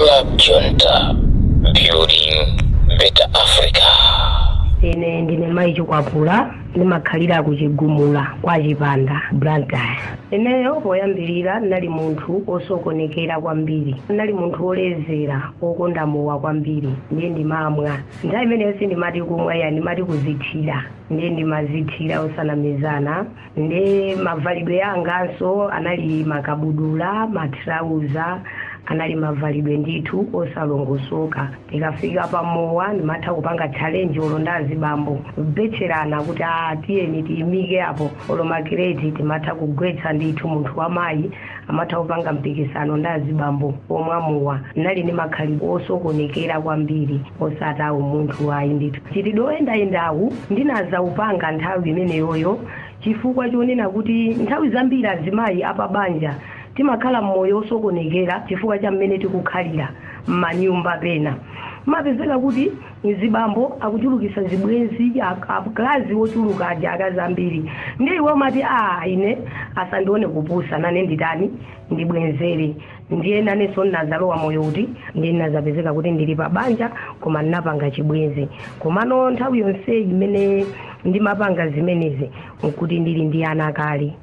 Club Junta, building better Africa. Ine ndine Mayi Chikwapula, ndimakhalira kuchigumula kwa Chipanda, Blantyre. Ineyo poyambirira ndinali munthu osokonekera kwambiri, ndinali munthu wolezera, wokonda mowa kwambiri. Ndiye ndimamwa. Nthawi imeneyo sindimati kumwa ya, ndimati kuzithira. Ndiye ndimazithira osanamizana. Ndiye mavalidwe anganso anali makabudula, matrauza, anali mavalidwe ndithu osalongosoka. Tikafika pamowa ndimatha kupanga challenge olo ndi azibambo, kubetcherana kuti tiyeni tiyimike apo, olo makireti timatha kugwetsa ndithu. Munthu wamayi amatha kupanga mpikisano ndi azibambo omwe amowa. Ndinali ndi makhalidwe osokonekera kwambiri, osati umunthu ayi ndithu. Chitidwe oyendayendawu ndinazawupanga nthawi imeneyoyo chifukwa chonena kuti nthawi zambiri azimayi apabanja timakhala mmoyo osokonekera chifukwa cha mmene tikukhalira m'manyumba. Pena mapezeka kuti zibambo akuchulukisa zibwenzi, akazi wochuluka aja, akazi ambiri. Ndiye iwe umati, "A, ine asandione kupusa, nane nditani? Ndibwenzere." Ndiye nanenso ndinazalowa moyo kuti ndiye ndinazapezeka kuti ndili pa banja koma ndinapanga chibwenzi. Komano nthawi yonseyi imene ndimapanga zimenezi nkuti ndili ndi ana kale,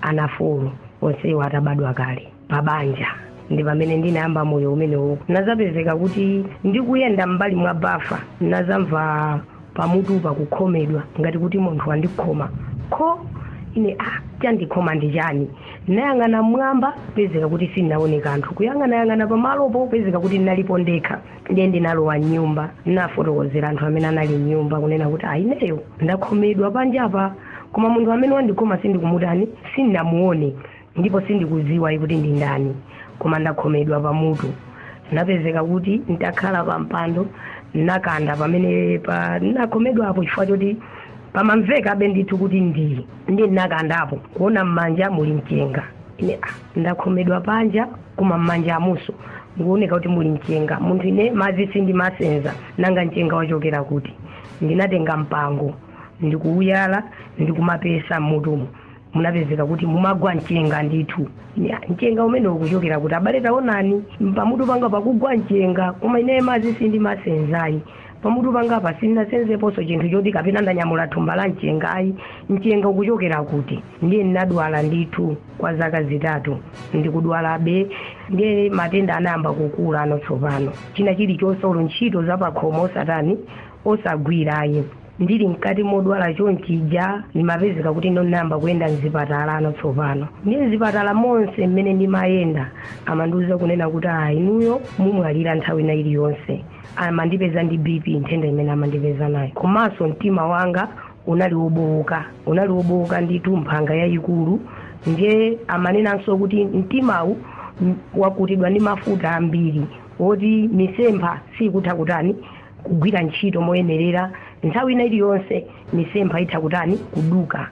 ana 4 onsewo atabadwa kale pabanja. Ndi pamene ndinayamba moyo umenewo. Nazapezeka kuti ndikuyenda m'mbali mwa bafa, nazamva pamutu pakukhomedwa ngati kuti munthu wandikhoma kho. Ine, "Ah, chandikhoma ndi chani?" Nayang'ana mmwamba, pezeka kuti sindinaone kanthu. Kuyang'anayang'ana pamalopo, pezeka kuti ndinalipo ndekha. Ndiye ndinalowa mnyumba, nafotokozera anthu amene anali mnyumba kunena kuti aineyo ndakhomedwa panjapa, koma munthu amene wandikhoma sindikumutani, sindinamuone, ndipo sindikuziwa kuti ndi ndani, koma ndakhomedwa pamutu. Napezeka kuti ntakhala pa mpando, nakanda pamene pa nakhomedwapo, chifukwa choti pamamveka abe ndithu kuti ndi nakandapo, kuona m'manja muli mchenga. Ine, "Ah, ndakhomedwa panja koma m'manja amuso nguoneka kuti muli mchenga. Munthu ine madzi sindimasenza, nanga mchenga wachokera kuti?" Ndinatenga mpango ndikuuyala, ndikumapesa mmutumo, munapezeka kuti mumagwa mchenga ndithu. Ine, "Ah, mchenga umene ukuchokera kuti? Abale, taonani, pamutu panga pakugwa mchenga, koma ine madzi sindimasenzayi. Pamutu panga pa sindinasenzeponso chinthu choti kapena ndanyamula thumba la mchengayi. Mchenga ukuchokera kuti?" Ndiye ndinadwala ndithu kwa zaka 3, ndikudwalabe. Ndiye matenda anayamba kukula ano tsopano, china chilichonse, olo ntchito zapakhomo osatani, osagwirayi. Ndili mkati modwala chonchija, ndimapezeka kuti ndinayamba kuyenda mzipatala ano tsopano. Ndiye mzipatala monse mmene ndimayenda amandiuza kunena kuti, "Ah, inuyo mumwalira nthawi ina iliyonse." Amandipeza ndi BP, nthenda imene amandipeza nayo, komanso mtima wanga unali wobowoka, unali wobowoka ndithu, mphanga yayikulu. Ndiye amanenanso kuti mtimawu wakutidwa ndi mafuta ambiri woti misempha sikutha kutani, kugwira ntchito moyenerera. Nthawi ina iliyonse misempha itha kutani, kuduka,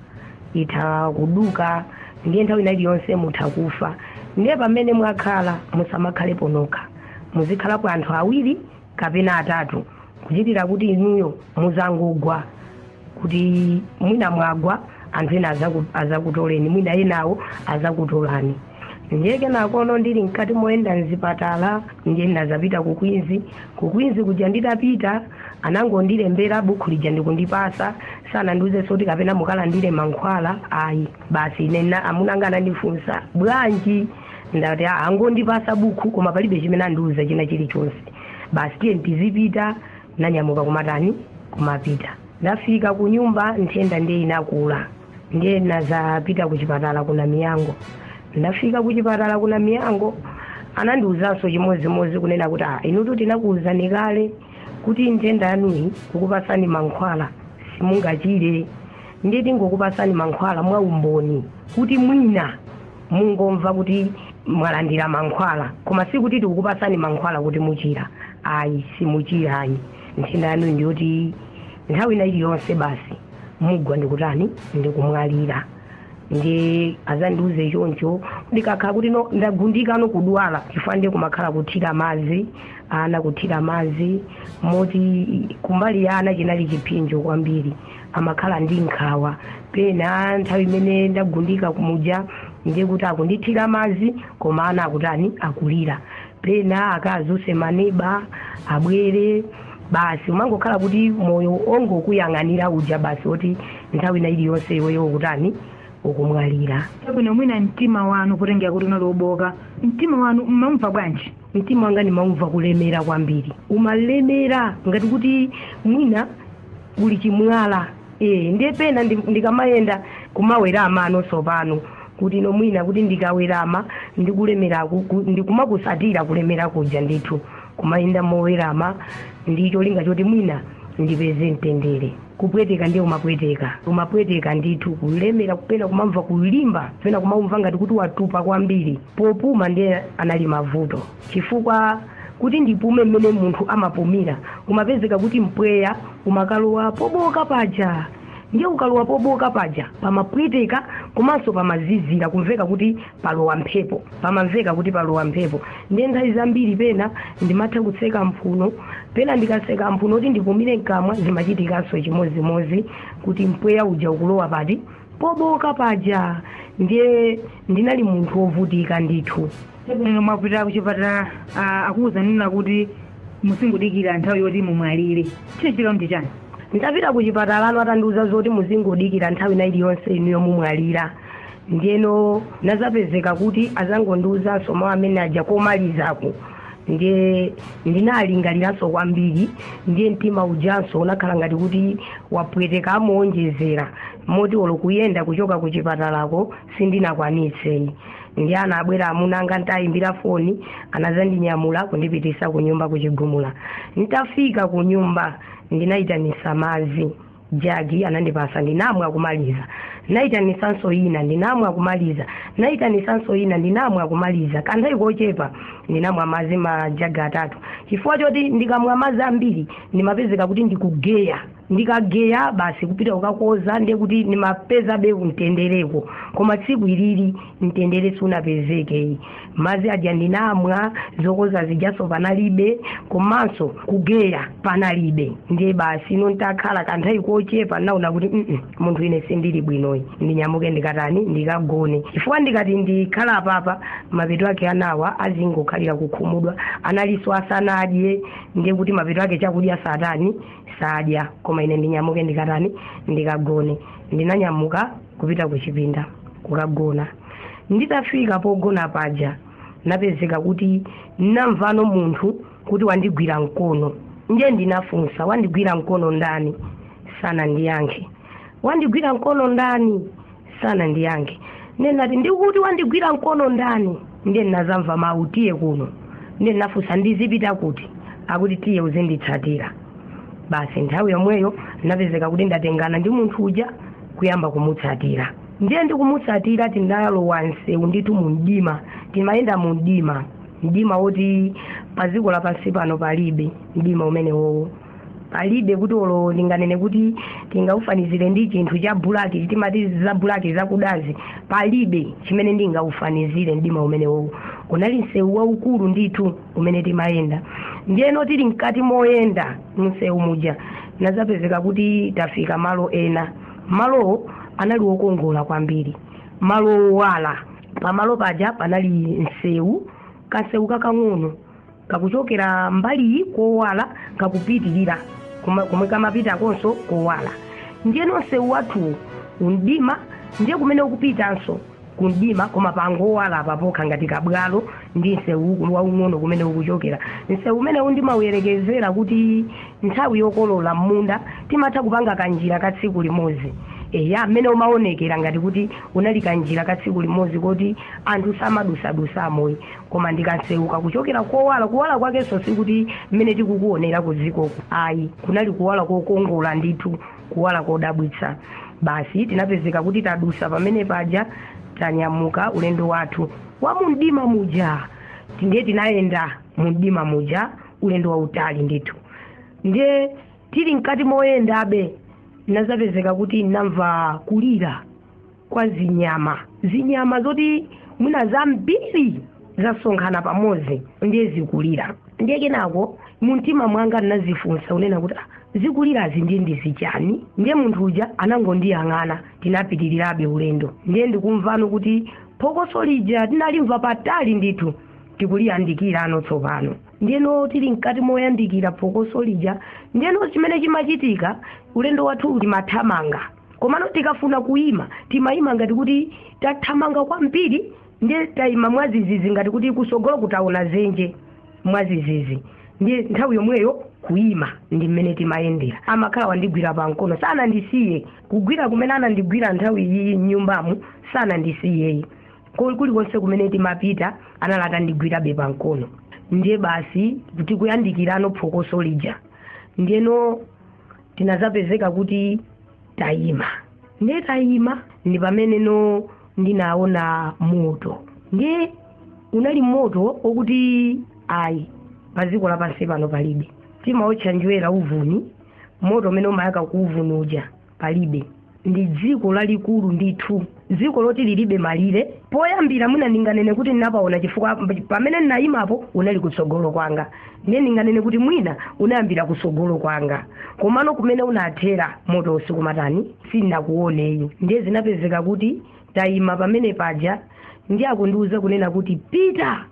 itha kuduka. Ndiye nthawi ina iliyonse mutha kufa. Ndiye pamene mwakhala musamakhalepo nokha, muzikhalapo anthu awiri kapena atatu, kuchitira kuti inuyo muzangogwa, kuti mwina mwagwa, anthu ena azakutoleni, mwina enawo azakutolani. Ndiye kenakono ndili mkati moyenda mzipatala, ndiye ndazapita ku Queens. Ku Queens kuja nditapita, anangondilembera bukhu lija ndikundipasa, sanandiuzenso kuti kapena mukalandire mankhwala, ayi. Basi, ine amuna anga anandifunsa, "Bwanji?" Ndati, "Ah, angondipasa bukhu koma palibe chimene andiuza china chilichonse. Basi, tiye tizipita." Nanyamuka kumatani, kumapita. Ndafika ku nyumba, nthenda ndiye inakula. Ndiye nazapita ku chipatala kuna Miyango. Ndafika ku chipatala kuna Miyango, anandiuzanso chimodzimodzi kunena kuti, "Ah, inutu tinakuwuzani kale kuti nthenda yanuyi kukupasani mankhwala simungachire. Ndiye tingokupasani mankhwala mwa umboni kuti mwina mungomva kuti mwalandira mankhwala, koma sikuti tikukupasani mankhwala kuti muchira ayi, simuchira ayi. Nthenda yanuyi ndiyoti nthawi ina iliyonse basi mugwa ndikutani, ndikumwalira." Ndiye azandiuze choncho, ndikakhala kuti no ndagundika no kudwala, chifukwa ndiye kumakhala kuthira madzi ana, kuthira madzi moti kumbali ya ana chinali chipsinjo kwambiri, amakhala ndi nkhawa. Pena nthawi imene ndagundika kumuja, ndiye kuti akundithira madzi koma ana akutani, akulira. Pena akazuse maneba abwere, basi umangokhala kuti moyo ongokuyang'anira uja basi oti nthawi ina iliyonse iweyo ukutani, ukumwalira. Chabwino, mwina mtima wanu, kutengera kuti unali woboka, mtima wanu mmamva bwanji? Mtima wanga ndimamva kulemera kwambiri, umalemera ngati kuti mwina kuli chimwala. Ndiye pena ndikamayenda kumawerama anonso pano kuti ino mwina kuti ndikawerama ndikulemera ndikumakusatira kulemera kuja ndithu, kumayenda mowerama ndi cholinga choti mwina ndipeze mtendere. Kupweteka ndiye umapweteka, umapweteka ndithu, kulemera kupena kumamva kulimba, pena kumamva ngati kuti watupa kwambiri. Popuma ndiye anali mavuto, chifukwa kuti ndipume mmene munthu amapumira umapezeka kuti mpweya umakalowa poboka paja, ndiye ukalowa poboka paja pamapweteka komanso pamazizira, kumveka kuti palowa mphepo, pamamveka kuti palowa mphepo. Ndiye nthawi zambiri pena ndimatha kutseka mphuno, pena ndikatseka mphuno kuti ndipumire mkamwa zimachitikanso chimozimozi kuti mpweya uja ukulowa pati poboka paja. Ndiye ndinali munthu wovutika ndithu. Chabwino, mwapita kuchipatala, akuwuza nina kuti musingodikira nthawi yoti mumwalire, chinachitika ndi chani? Ndapita kuchipatalano atandiuza zoti muzingodikira nthawi ina iliyonse inuyo mumwalira. Ndiyeno nazapezeka kuti azangondiuzanso mawu amene aja komalizako, ndiye ndinalingaliranso kwambiri, ndiye mtima ujanso unakhala ngati kuti wapweteka amowonjezera, moti olo kuyenda kuchoka kuchipatalako sindinakwanitseyi. Ndiye anabwera amuna anga, ntayimbira foni anazandinyamula kundipitisa ku nyumba kuchigumula. Ntafika ku nyumba ndinayitanisa madzi, jagi anandipasa, ndinamwa kumaliza, naitanisanso ina ndinamwa kumaliza, naitanisanso ina ndinamwa kumaliza. Kanthawi kochepa ndinamwa madzi majaga atatu, chifukwa choti ndikamwa madzi ambiri ndimapezeka kuti ndikugeya, ndikageya basi kupita kukakoza, ndiye kuti ndimapezabe mtendereko. Koma tsiku ilili mtendere sunapezeke, madzi aja ndinamwa, zokoza zijaso panalibe, komanso kugeya panalibe. Ndiye basi ino ntakhala kanthawi kochepa naona kuti munthu ine sindili bwinoyi, ndinyamuke ndikatani ndikagone, chifukwa ndikati ndikhala apapa mapeto ake anawa azingokhalira kukhumudwa, analiso asanadye, ndiye kuti mapeto ake chakudya satani sadya, koma ine ndinyamuke ndikatani ndikagone. Ndinanyamuka kupita kuchipinda kukagona. Nditafika pogona paja napezeka kuti namvano munthu kuti wandigwira mkono. Ndiye ndinafunsa, wandigwira mkono ndani? Sana ndiyankhe. Wandigwira mkono ndani? Sana ndiyankhe. Ndiye ndati ndikuti wandigwira mkono ndani? Ndiye ndinazamva mawu, tiye kuno. Ndiye ndinafunsa ndizipita kuti? Akuti tiye uzinditsatira. Basi nthawi yomweyo napezeka kuti ndatengana ndi munthu uja kuyamba kumutsatira. Ndiye ndikumutsatira tinalowa msewu ndithu mu mdima, timayenda mu mdima, mdima woti paziko lapansi pano palibe mdima umenewowo, palibe kuti olo ndinganene kuti tingaufanizire ndi chinthu cha bulaki, timati za bulaki zakudazi, palibe chimene ndingaufanizire mdima umenewowo. Kunali msewu waukulu ndithu umene timayenda. Ndiyeno tili mkati moyenda msewu muja nazapezeka kuti tafika malo ena. Malowo anali wokongola kwambiri, malo owala. Pamalo paja panali msewu, kansewu kakang'ono kakuchokera mbali kowala kakupitirira kumwe kamapitakonso kowala. Ndiyeno msewu wathu mdima, ndiye kumene ukupitanso kumdima, koma pangowala papokha ngati kabwalo ndi msewu waung'ono kumene ukuchokera. Msewu umenewu ndimawuyerekezera kuti nthawi yokolola m'munda timatha kupanga kanjira ka tsiku limodzi. Eya, mmene umaonekera ngati kuti unali kanjira ka tsiku limodzi koti anthu samadusadusamoyi, koma ndikansewu kakuchokera kowala. Kuwala kwakenso sikuti mmene tikukuonera ku dzikoku, ayi, kunali kuwala kokongola ndithu, kuwala kodabwitsa. Basi tinapezeka kuti tadusa pamene paja, tanyamuka ulendo wathu wa mumdima muja. Ndiye tinayenda mumdima muja ulendo wautali ndithu. Ndiye tili mkati moyendabe nazapezeka kuti namva kulira kwa zinyama, zinyama zoti mwina zambiri zasonkhana pamodzi, ndiye zikulira. Ndiye kenako mumtima mwanga ndinazifunsa unena kuti zikulirazi ndiye ndizichani? Ndiye munthu uja anangondiyang'ana, tinapitirirabe ulendo. Ndiye ndikumvano kuti phokoso lija tinalimva patali ndithu, Tikuliyandikira ano tsopano. Ndiyeno tili mkati moyandikira phokoso lija, ndiyeno chimene chimachitika, ulendo wathu timathamanga, komano tikafuna kuyima timayima ngati kuti tathamanga kwambiri, ndiye tayima mwazizizi ngati kuti kusogolo kutaona zenje mwazizizi, ndiye nthawi yomweyo kuyima. Ndi mmene timayendera. Amakhala wandigwira pamkono, sanandisiye. Kugwira kumene anandigwira nthawi iyi mnyumbamu, sanandisiyeyi. Kulikonse kumene timapita anali atandigwirabe pamkono. Ndiye basi tikuyandikirano phokoso lija, ndiyeno tinazapezeka kuti tayima. Ndiye tayima ndi pameneno ndinaona moto. Ndiye unali moto wokuti ayi, paziko lapansi pano palibe. Timaotcha njerwa uvuni, moto umene umayaka ku uvuni uja palibe. Ndi dziko lalikulu ndithu, dziko loti lilibe malire. Poyambira mwina ndinganene kuti ndinapaona chifukwa pamene ndinayimapo unali kutsogolo kwanga, ndiye ndinganene kuti mwina unayambira kutsogolo kwanga, komano kumene unathera moto usiku matani sindinakuoneyi. Ndiye zinapezeka kuti tayima pamene paja, ndiye akundiuza kunena kuti pita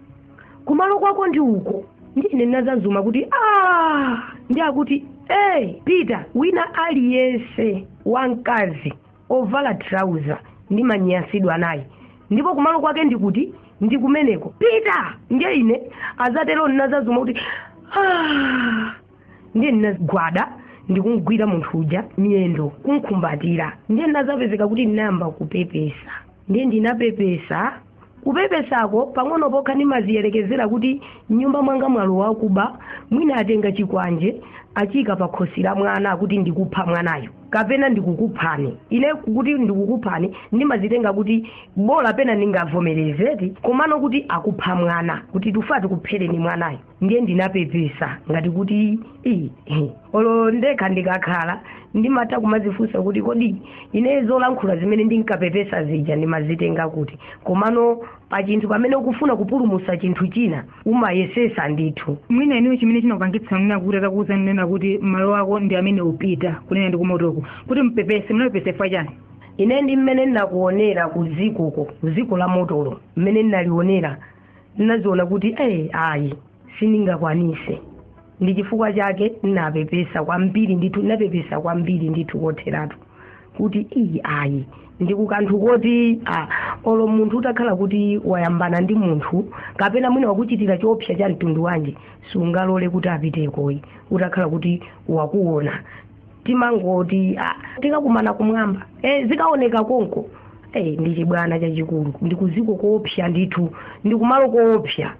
kumalo kwako ndi uko. Ndiye ine ndinazazuma kuti "Ah!" Ndiye akuti, "Hey, pita, wina aliyense wamkazi ovala trauza ndimanyansidwa naye, ndipo kumalo kwake ndikuti ndikumeneko, pita." Ndiye ine azatero ndinazazuma kuti "Ah!" Ndiye ndinagwada ndikumgwira munthu uja miyendo, kumkhumbatira. Ndiye ndinazapezeka kuti ndinayamba kupepesa. Ndiye ndinapepesa, kupepesako pang'ono pokha ndimaziyerekezera kuti nyumba mwanga mwalowa akuba, mwina atenga chikwanje achika pa khosi la mwana akuti ndikupha mwanayo kapena ndikukuphani. Ine kuti ndikukuphani ndimazitenga kuti bola pena ndingavomerezeti, komano kuti akupha mwana, kuti tufa tikuphereni mwanayo. Ndiye ndinapepesa ngati kuti olo ndekha ndikakhala ndimatha kumazifunsa kuti kodi ine zolankhula zimene ndinkapepesa zija ndimazitenga kuti? Komano pa chinthu pamene ukufuna kupulumutsa chinthu china umayesesa ndithu. Mwina inuyo chimene chinakupangitsa nena kuti atakuwuza nena kuti malo ako ndi amene upita, kunena ndi kumotoko, kuti mpepese, munapepesa chifukwa chani? Ine ndi mmene ndinakuonera ku zikoko, ku ziko la motolo, mmene ndinalionera ndinaziona kuti ayi, sindingakwanise. Ndi chifukwa chake ndinapepesa kwambiri ndithu, ndinapepesa kwambiri ndithu kotheratu kuti iyi ayi, ndikukanthu koti olo munthu utakhala kuti wayambana ndi munthu kapena mwina wakuchitira choopsa cha mtundu wanji, sungalole kuti apitekoyi utakhala kuti wakuona. Timangoti tikakumana kumwamba, zikaoneka konko. Ndi chibwana chachikulu, ndikuziko koopsa ndithu, ndikumalo koopsa,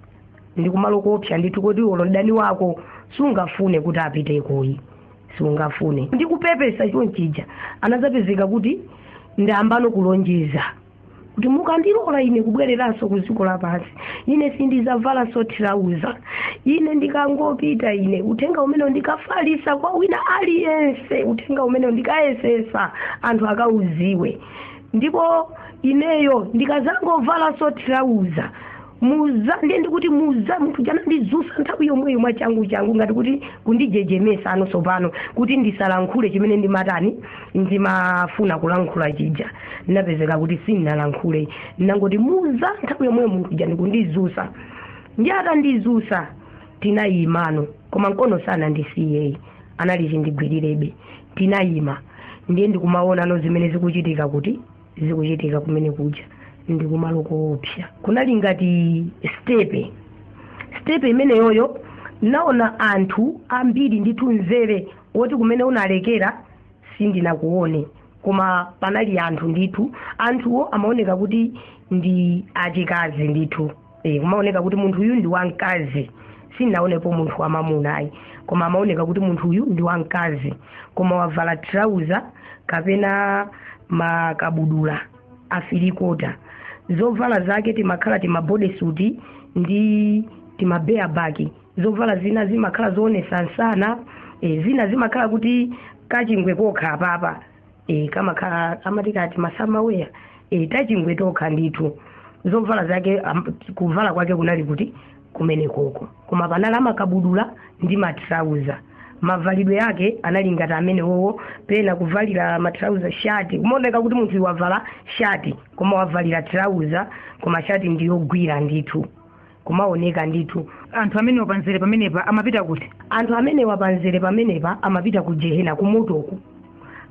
ndikumalo koopsa ndithu koti olo mdani wako sungafune kuti apitekoyi, sungafune. Ndikupepesa chonchija, anazapezeka kuti ndayambano kulonjeza kuti mukandilola ine kubwereranso ku dziko lapansi, ine sindizavalanso trauza. Ine ndikangopita ine uthenga umene ndikafalisa kwa wina aliyense, uthenga umene ndikayesesa anthu akauziwe, ndipo ineyo ndikazangovalanso trauza muza, ndiye ndikuti muza. Munthu janandizusa nthawi yomweyo mwachangu changu ngati kuti kundijejemesa ano tsopano kuti ndisalankhule chimene ndimatani ndimafuna kulankhula chija. Ndinapezeka kuti sindinalankhule, ndinangoti muza nthawi yomweyo munthu uja ndikundizusa. Ndi atandizusa tinayimano, koma mkono sanandisiyeyi, anali chindigwirirebe. Tinayima, ndiye ndikumaonano zimene zikuchitika, kuti zikuchitika kumene kuja ndikumalo koopsa. Kunali ngati stepe, stepe imeneyoyo naona anthu ambiri ndithu, mzere woti kumene unalekera sindinakuone, koma panali anthu ndithu. Anthuwo amaoneka kuti ndi achikazi ndithu, kumaoneka kuti munthu uyu ndi wamkazi. Sindinaonepo munthu wamamuna ayi, koma amaoneka kuti munthu uyu ndi wamkazi, koma wavala trauza kapena makabudula afilikota. Zovala zake timakhala tima bodysuit ndi tima bareback. Zovala zina zimakhala zoonesa nsana, zina zimakhala kuti kachingwe kokha apapa, kamakhala amati kati masamaweya, tachingwe tokha ndithu. Zovala zake kuvala kwake kunali kuti kumene koko, koma panali amakabudula ndi matrauza. Mavalidwe ake anali ngati amene wowo, pena kuvalira matrauza shati, kumaoneka kuti munthu wavala shati koma wavalira trauza, koma shati ndiyogwira ndithu. Kumaoneka ndithu. Anthu amene wapanzere pamenepa amapita kuti? Anthu amene wapanzere pamenepa amapita ku jehena, kumotoku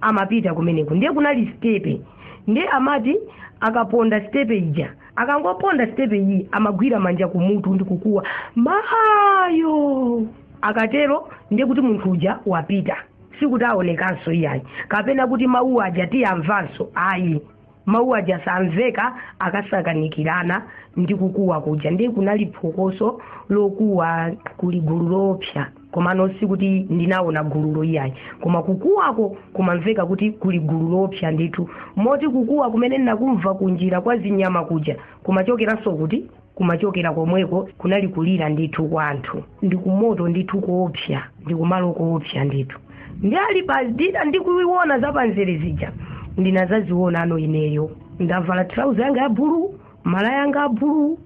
amapita kumeneko. Ndiye kunali stepe, ndiye amati akaponda stepe ija, akangoponda stepe iyi amagwira manja kumutu ndi kukuwa mayo. Akatero ndiye kuti munthu uja wapita, sikuti aonekanso iyayi, kapena kuti mawu aja tiyamvanso ayi. Mawu aja samveka akasakanikirana ndi kukuwa kuja. Ndiye kunali phokoso lokuwa, kuli gulu lopsa, komano sikuti ndinaona gululo iyayi, koma kukuwako kumamveka kuti kuli gulu lopsa ndithu. Moti kukuwa kumene ndinakumva kunjira kwa zinyama kuja kumachokeranso kuti kumachokera komweko, kunali kulira ndithu kwa anthu, ndi kumoto ndithu koopsa, ndi kumalo koopsa ndithu. Ndi ali pa ndikuiona zapanzere zija, ndinazaziona ano ineyo ndavala trouser yanga ya bulu, malaya yanga ya bulu,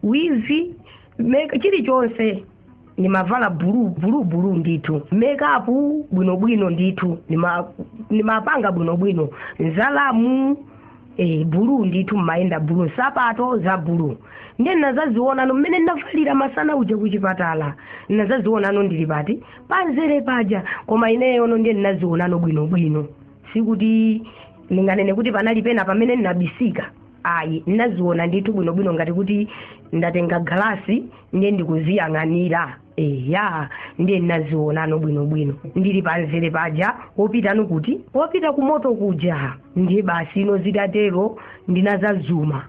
wivi, chilichonse nimavala bulu bulu bulu ndithu, makeup bwinobwino ndithu, nimapanga bwinobwino, nzalamu bulu ndithu, mmayenda bulu, nsapato za bulu. Ndiye ndinazaziona mmene ndinavalira masana uja kuchipatala, ndinazazionano ndili pati panzere paja, koma ineyono ndiye ndinazionano bwinobwino, sikuti ndinganene kuti panali pena pamene ndinabisika ayi. Ndinaziona ndithu bwinobwino ngati kuti ndatenga galasi ndiye ndikuziyang'anira. Eya, ndiye ndinazionano bwinobwino ndili panzere paja, wopitano kuti wopita kumoto kuja. Ndiye basi ino zitatero ndinazazuma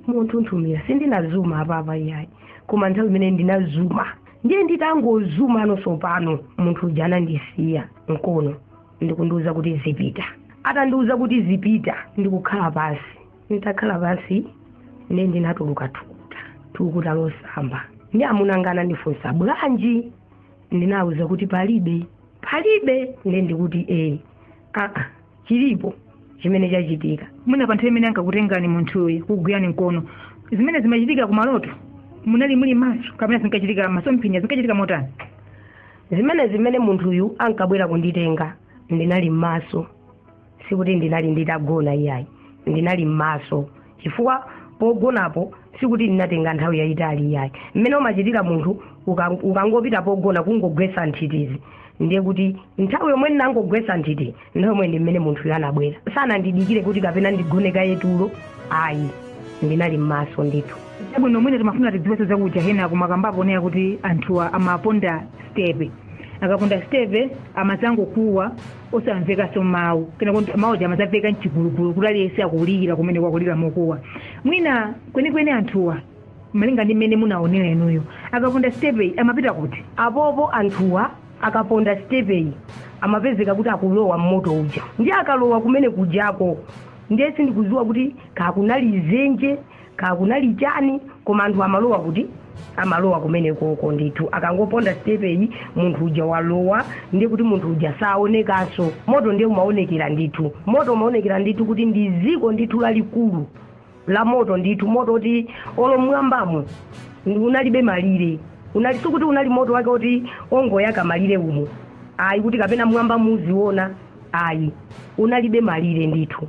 munthunthumira, sindinazuma apapa iyayi, koma nthawi imene ndinazuma, ndiye nditangozuma nonso pano munthu uja anandisiya mkono ndikundiuza kuti zipita. Atandiuza kuti zipita ndikukhala pansi. Nditakhala pansi ndiye ndinatuluka thukuta losamba. Ndi amuna anga anandifunsa bwanji, ndinawuza kuti palibe palibe. Ndiye ndikuti chilipo chimene chachitika. Mwina pa nthawi imene ankakutengani munthuyu kugwirani mkono, zimene zimachitika kumaloto munali muli maso kapena zinkachitika masomphenya, zinkachitika motani? Zimene munthuyu ankabwera kunditenga ndinali m'maso, sikuti ndinali nditagona iyayi, ndinali m'maso, chifukwa pogonapo sikuti ndinatenga nthawi yayitali iyayi. Mmene umachitira munthu ukangopita pogona kungogwesa nthitizi, ndiye kuti nthawi yomwe ndinangogwesa nthiti nthawi yomwe ndi mmene munthuyu anabwera. Sanandidikire kuti kapena ndigone kaye tulo ayi, ndinali m'maso ndithu. Chabwino, mwina timafuna tidziwenso zakuja hena kumakambapo onera kuti anthuwa amaponda stepe, akaponda stepe amazangokuwa osamvekanso mawu, kena kuti mawu aja amazamveka mchigulugulu kuti aliyense akulira kumene kwakulira mokuwa. Mwina kwenikweni anthuwa malinga ndi mmene munaonera inuyo, akaponda stepe amapita kuti? Apopo anthuwa akaponda stepeyi amapezeka kuti akulowa mmoto uja, ndiye akalowa kumene kujako ndiye sindikudziwa kuti kakunali zenje kakunali chani, koma anthu amalowa kuti amalowa kumene koko ndithu. Akangoponda stepeyi munthu uja walowa, ndiye kuti munthu uja saonekanso. Moto ndiye umaonekera ndithu, moto umaonekera ndithu kuti ndi ziko ndithu lalikulu la moto ndithu, moto kuti olomwambamo unalibe malire, unali sikuti unali moto wake kuti ongoyaka malire umo ayi, kuti kapena mwamba muziona ayi, unalibe malire ndithu,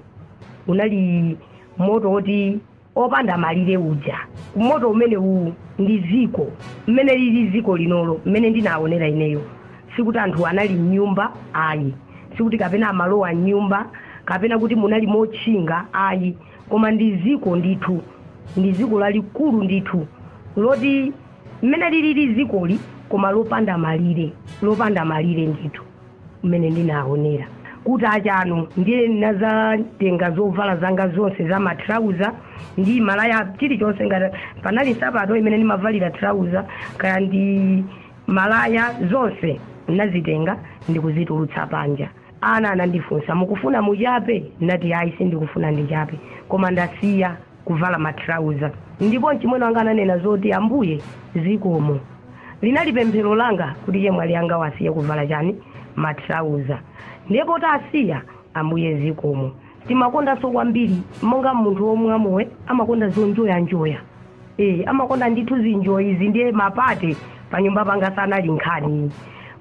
unali moto woti opanda malire uja. Moto umene uwu ndi ziko mmene lili ziko linolo mmene ndinaonera ineyo, sikuti anthu anali mnyumba ayi, sikuti kapena amalowa mnyumba kapena kuti munali motchinga ayi, koma ndi ziko ndithu, ndi ziko lalikulu ndithu loti mmene lilili zikoli koma lopanda malire, lopanda malire ndithu mmene ndinaonera. Kuti achano ndiye ndinazatenga zovala zanga zonse za matrauza ndi malaya chilichonse, ngati panali nsapato imene ndimavalira trauza kaya ndi malaya, zonse ndinazitenga ndikuzitulutsa panja. Ana anandifunsa mukufuna muchape, ndinati ayi sindikufuna ndichape, koma ndasiya kuvala matrauza. Ndipo mchimwene wanga ananena zoti ambuye zikomo, linali pemphero langa kuti chemwali anga wasiye kuvala chani matrauza, ndipo tasiya ambuye zikomo. Timakondanso kwambiri monga munthu womwe amowe amakonda zonjoyanjoya, amakonda ndithu zinjoyi izi, ndiye mapate panyumba panga sanali nkhani,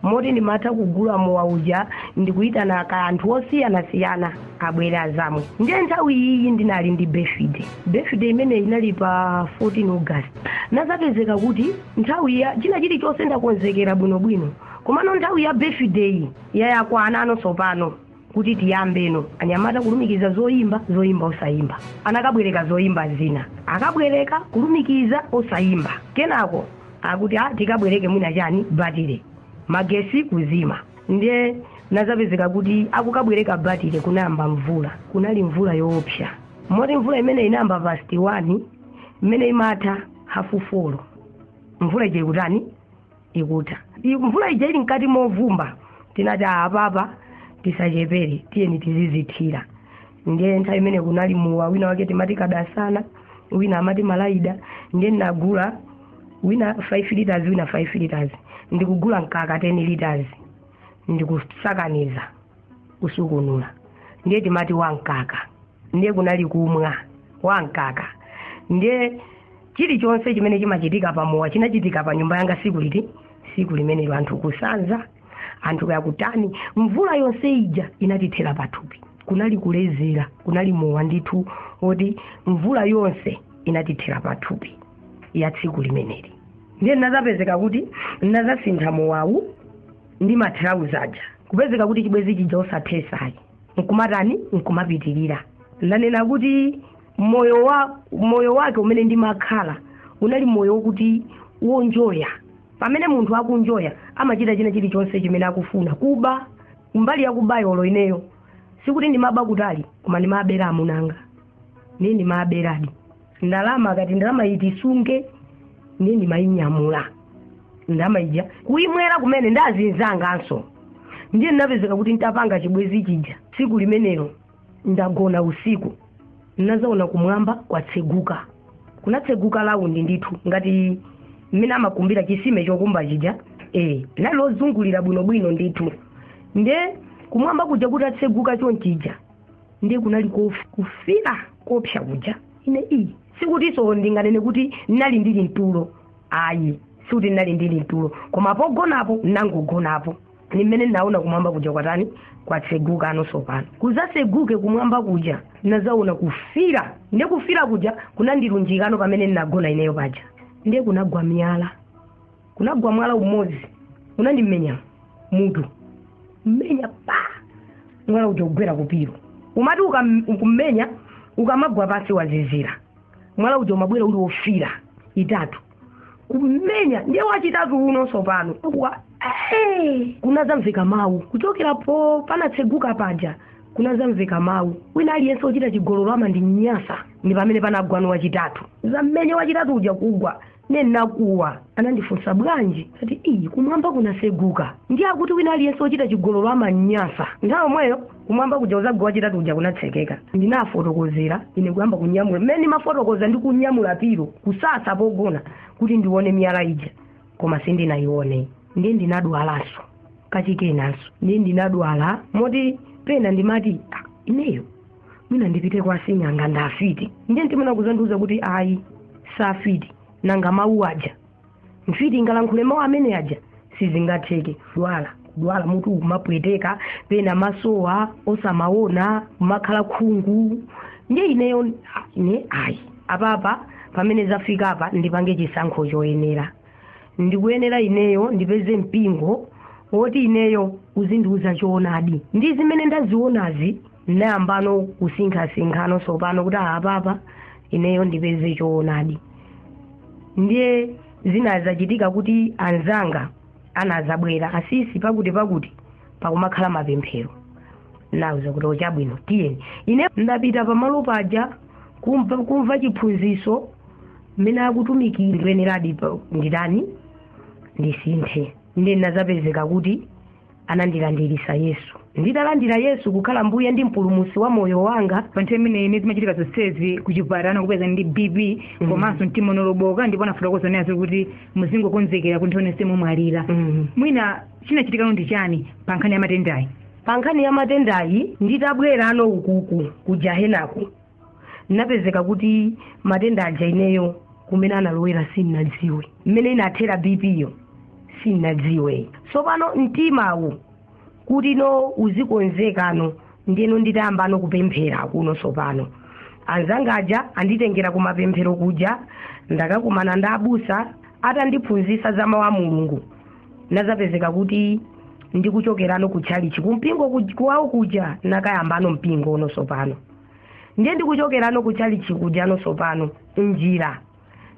moti ndimatha kugula mowa uja ndikuyitana ka anthu osiyanasiyana Abwere azamwe. Ndiye nthawi iyi ndinali ndi birthday. Birthday imene inali pa 14 August. Nazapezeka kuti nthawi ya china chilichonse ndakonzekera bwinobwino, komano nthawi ya birthday yayakwana ano tsopano kuti tiyambeno. Anyamata kulumikiza zoyimba, zoyimba osayimba. Anakabwereka zoyimba zina, akabwereka kulumikiza osayimba. Kenako akuti tikabwereke mwina chani batire, magesi kuzima. Ndiye nazapezeka kuti akukabwereka batire kunayamba mvula. Kunali mvula yoopsa moti mvula imene inayamba past 1 imene imatha 4:30 mvula ija ikutani, ikutha. Mvula ija ili mkati movumba. Tinati apapa tisachepere, tiyeni tizizithira. Ndiye nthawi imene kunali muwa wina wake timati kadasana, wina amati malaida. Ndiye ndinagula wina 5 liters, wina 5 liters, ndikugula mkaka 10 liters, ndikusakaniza kusukunula. Ndiye timati wankaka. Ndiye kunali kumwa wankaka. Ndiye chilichonse chimene chimachitika pamowa chinachitika pa nyumba yanga siku liti, siku limene anthu kusanza, anthu kuyakutani. Mvula yonse ija inatithera pathupi. Kunali kulezera, kunali mowa ndithu oti mvula yonse inatithera pathupi ya tsiku limeneli. Ndiye nazapezeka kuti nazasintha mowawu ndi matrauza aja, kupezeka kuti chibwezi chija osathesayi, nkumatani, nkumapitirira. Ndanena kuti moyo wake umene ndimakhala unali moyo wokuti wonjoya. Pamene munthu akunjoya amachita china chilichonse chimene akufuna. Kuba, mbali yakubayolo ineyo sikuti ndimaba kutali, koma ndimabera amunanga. Ndiye ndimaberadi ndalama. Akati ndalama iyi tisunge, ndiye ndimayinyamula ndalama ija kuyimwera kumene ndazinzanganso. Ndiye ndinapezeka kuti nditapanga chibwezi chija tsiku limenelo ndagona usiku, nazaona kumwamba kwatseguka. Kunatseguka laundi ndithu ngati mmene amakumbira chisime chokumba chija, nali lozungulira bwinobwino ndithu. Ndiye kumwamba kuja kutatseguka chonchija, ndiye kunali kufira kopsa kuja. Ine iyi sikutinso ndinganene kuti ndinali ndili mtulo, ayi, sikuti ndinali ndili mtulo, koma pogonapo nangogonapo ni mmene ndinaona kumwamba kuja kwatani, kwatseguka anonso pano. Kuzaseguke kumwamba kuja nazaona kufira. Ndiye kufira kuja kunandilunjikano pamene ndinagona ineyo paja. Ndiye kunagwa miyala, kunagwa mwala umodzi unandimenya mutu, mmenya pa mwala uja ugwera kupiro. Umati ukumenya ukamagwa pasi wazizira, mwala uja umabwera uli wofira itatu kumenya. Ndiye wachitatu unonso pano kunazamveka mawu kuchokera po panatseguka paja, kunazamveka mawu wina aliyense ochita chigololo amandinyasa. Ndi pamene panagwano wachitatu, zammenye wachitatu uja kugwa. Nenakuwa anandifunsa bwanji, ati iyi kumwamba kunaseguka, ndiye akuti wina aliyense ochita chigololo amanyasa. Nthawi omweyo kumwamba kuja uzagwa wachitatu uja kunatsekeka. Ndinafotokozera ine kuyamba kunyamula mmene ndimafotokoza ndi kunyamula pilo kusasa pogona kuti ndione miyala ija, koma sindinayione. Ndiye ndinadwalanso kachikenanso. Ndiye ndinadwala moti pena ndimati ineyo mwina ndipite kwa sing'anga ndafiti. Ndiye ndimene kuzandiuza kuti ayi safiti, nanga mawu aja mfiti ingalankhule mawu amene aja sizingatheke. Dwala mutu umapweteka, pena masowa osamaona, umakhala khungu. Ndiye ineyo ine ayi apapa pamene zafika apa ndipange chisankho choyenera. Ndikuyenera ineyo ndipeze mpingo woti ineyo uzindiuza choonadi. Ndi zimene ndazionazi nayambano kusinkhasinkha sopano kuti apapa ineyo ndipeze choonadi. Ndiye zinazachitika kuti anzanga anazabwera asisi pakuti pakuti pakumakhala mapemphero. Nauza kuti ochabwino tiyeni. Ine ndapita pamalo paja kumva chiphunziso mmene akutumikira ndikuyeneradi nditani ndisinthe. Ndiye ndinazapezeka kuti anandilandirisa Yesu. Nditalandira Yesu kukhala mbuye ndi mpulumutsi wa moyo wanga. Pa nthawi imene ine zimachitika zonsezi kuchipatala kupeza ndi BP komanso mtima unoloboka, ndipo anafotokoza nazo kuti muzingokonzekera kuti nthawi yonse mumwalira. Mwina chinachitikano ndi chani pa nkhani ya matendayi? Pa nkhani ya matendayi nditabwera ano ukuku kujahenako napezeka kuti matenda aja ineyo kumene analowera sindinadziwe, mmene inathera BP yo sindinadziwe. Tsopano mtimawu kuti no uzikonzekano Ndiyeno nditayambano kupemphera kuno sopano, anzanga aja anditengera kumapemphero kuja, ndakakumana ndi abusa atandiphunzitsa za mawu a Mulungu. Nazapezeka kuti ndikuchokerano kutchalichi kumpingo kuwawo kuja, nakayambano mpingo uno sopano. Ndiye ndikuchokerano kutchalichi kujano sopano, njira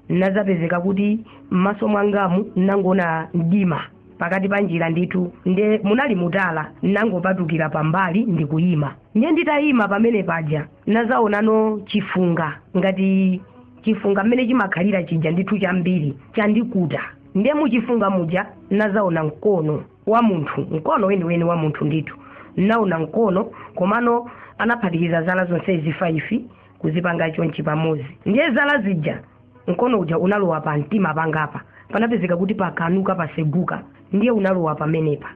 nazapezeka kuti m'maso mwangamu nangona mdima pakati pa njira ndithu. Ndiye munali mutala, nangopatukira pambali ndikuyima. Ndiye nditayima pamene paja nazaonano chifunga, ngati chifunga mmene chimakhalira chija ndithu chambiri chandikuta. Ndiye muchifunga muja nazaona mkono wa munthu, mkono weniweni wa munthu ndithu. Naona mkono, komano anaphatikiza zala zonse 5 kuzipanga chonchi pamodzi. Ndiye zala zija mkono uja unalowa pa mtima pangapa, panapezeka kuti pakanuka paseguka, ndiye unalowa pamenepa.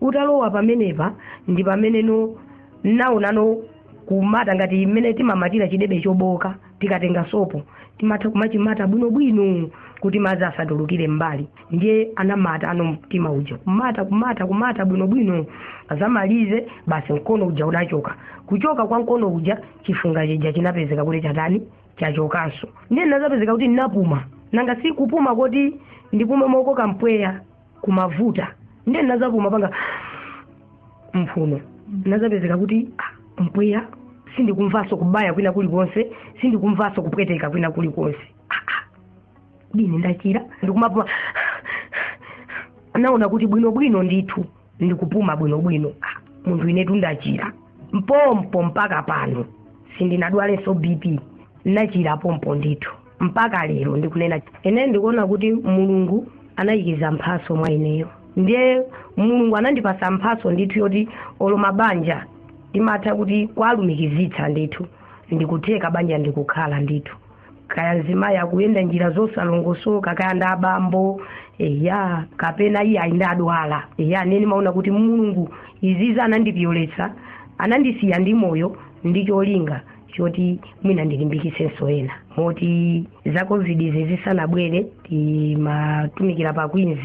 Utalowa pamenepa ndi pameneno naonano kumata ngati mmene timamatira chidebe choboka, tikatenga sopo timatha kumachimata bwinobwino kuti madzi asatulukire mbali. Ndiye anamata ano mtima uja kumata kumata kumata bwinobwino, azamalize basi mkono uja unachoka. Kuchoka kwa mkono uja chifunga chija chinapezeka kuti chatani, chachokanso. Ndiye nazapezeka kuti ndinapuma, nanga si kupuma koti ndipume mokoka mpweya kumavuta. Ndiye nazapuma panga mphuno, nazapezeka kuti mpweya sindikumvanso kubaya kwina kulikonse, sindikumvanso kupweteka kwina kulikonse. Dini ndachira, ndikumapuma naona kuti bwinobwino ndithu ndikupuma bwinobwino. Munthu inetu ndachira mpompo mpaka pano, sindinadwalenso BP, nachira pompo ndithu mpaka lero ndikunena. Ine ndikuona kuti Mulungu anayikiza mphaso mwa ineyo. Ndiye Mulungu anandipasa mphaso ndithu yoti olo mabanja timatha kuti kwalumikizitsa ndithu, ndikutheka banja ndikukhala ndithu. Kaya mzimayi akuyenda njira zosalongosoka, kaya ndi abambo eya, kapena iye ayi ndadwala eya, nene maona kuti Mulungu izizi anandipyoletsa, anandisiya ndi moyo ndi cholinga choti mwina ndilimbikitsenso ena. Moti za COVID izi zisanabwere timatumikira pa Queens,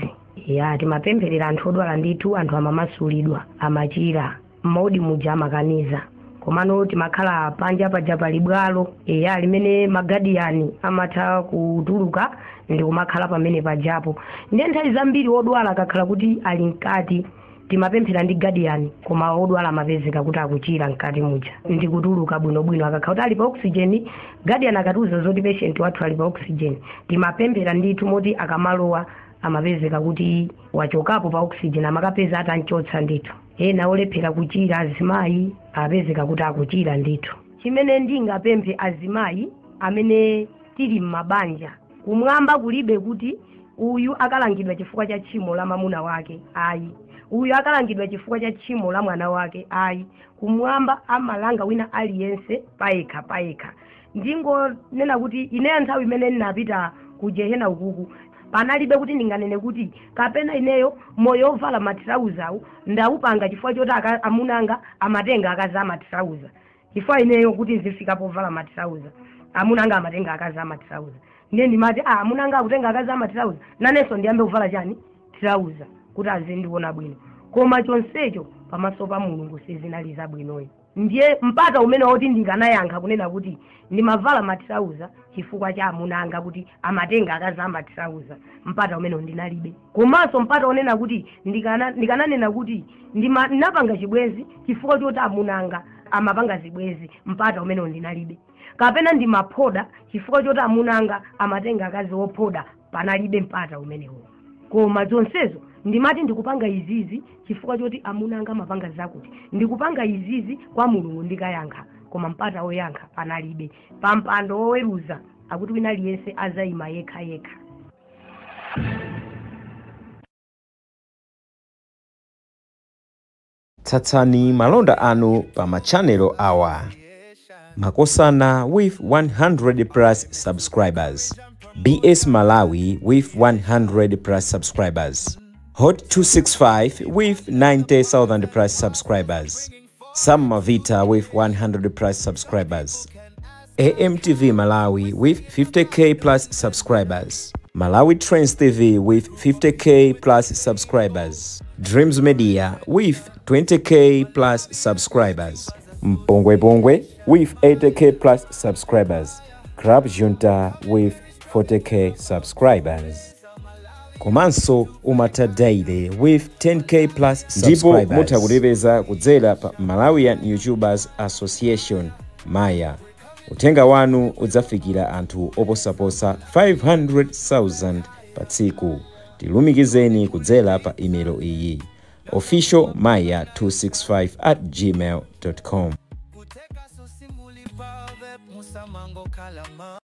ya timapempherera anthu odwala ndithu, anthu amamasulidwa, amachira maudi muja amakaniza. Komano timakhala panja paja pali bwalo eya limene magadiyani amatha kutuluka ndi kumakhala pamene pajapo. Ndiye nthawi zambiri odwala akakhala kuti ali mkati timapemphera ndi gadiyani, koma odwala amapezeka kuti akuchira mkati muja ndikutuluka bwinobwino. Akakhala kuti ali pa oxygen, gadiyani akatiuza zoti patient wathu ali pa oxygen, timapemphera ndithu moti akamalowa amapezeka kuti wachokapo pa oxygen, amakapeza atanchotsa ndithu. Ena olephera kuchira azimayi apezeka kuti akuchira ndithu. Chimene ndingapemphe azimayi amene tili m'mabanja, kumwamba kulibe kuti uyu akalangidwa chifukwa cha tchimo la mamuna wake, ayi, uyu akalangidwa chifukwa cha tchimo la mwana wake, ayi. Kumwamba amalanga wina aliyense payekha payekha. Ndingonena kuti ineyo nthawi imene ndinapita ku jehena ukuku panalibe kuti ndinganene kuti kapena ineyo moyo ovala matirauzawu ndawupanga chifukwa choti amunanga amatenga akazi amatirauza. Chifukwa ineyo kuti nzifika povala matirauza, amunanga amatenga akazi amatirauza. Ndiye ndimati amunanga akutenga akazi amatirauza, nanenso ndiyambe kuvala chani tirauza kuti azindiona bwino. Koma chonsecho pamaso pa Mulungu sizinali zabwinoyo. Ndiye mpata umene woti ndikanayankha kunena kuti ndimavala matirauza chifukwa cha amunanga kuti amatenga akazi amatirauza, mpata umene ndinalibe. Komanso mpata unena kuti ndikananena kuti ndinapanga chibwenzi chifukwa choti amunanga amapanga zibwenzi, mpata umene ndinalibe. Kapena ndimaphoda chifukwa choti amunanga amatenga akazi ophoda, panalibe mpata umenewo. Koma zonsezo ndimati ndikupanga izizi chifukwa choti amunanga amapanga zakuti, ndikupanga izizi kwa Mulungu ndikayankha. Koma mpata woyankha panalibe. Pampando woweruza akuti wina aliyense azayima yekha yekha. Tsatsani malonda anu pa machanelo awa: Makosana with 100 plus subscribers, BS Malawi with 100 plus subscribers, Hot 265 with 90,000 plus subscribers, Sam Mavita with 100 plus subscribers, AMTV Malawi with 50k plus subscribers, Malawi Trends TV with 50k plus subscribers, Dreams Media with 20k plus subscribers. Mpongwepongwe with 80K plus subscribers, Club Junta with 40K subscribers, komanso Umata Daily with 10K plus Ndipo subscribers. mutha Kutipeza kudzera pa Malawian YouTubers Association, MAYA. Uthenga wanu udzafikira anthu oposaposa 500,000 pa tsiku. Tilumikizeni kudzera pa imelo iyi: officialmaya265@gmail.com. Kuteka sosimuli pave musamango kalama.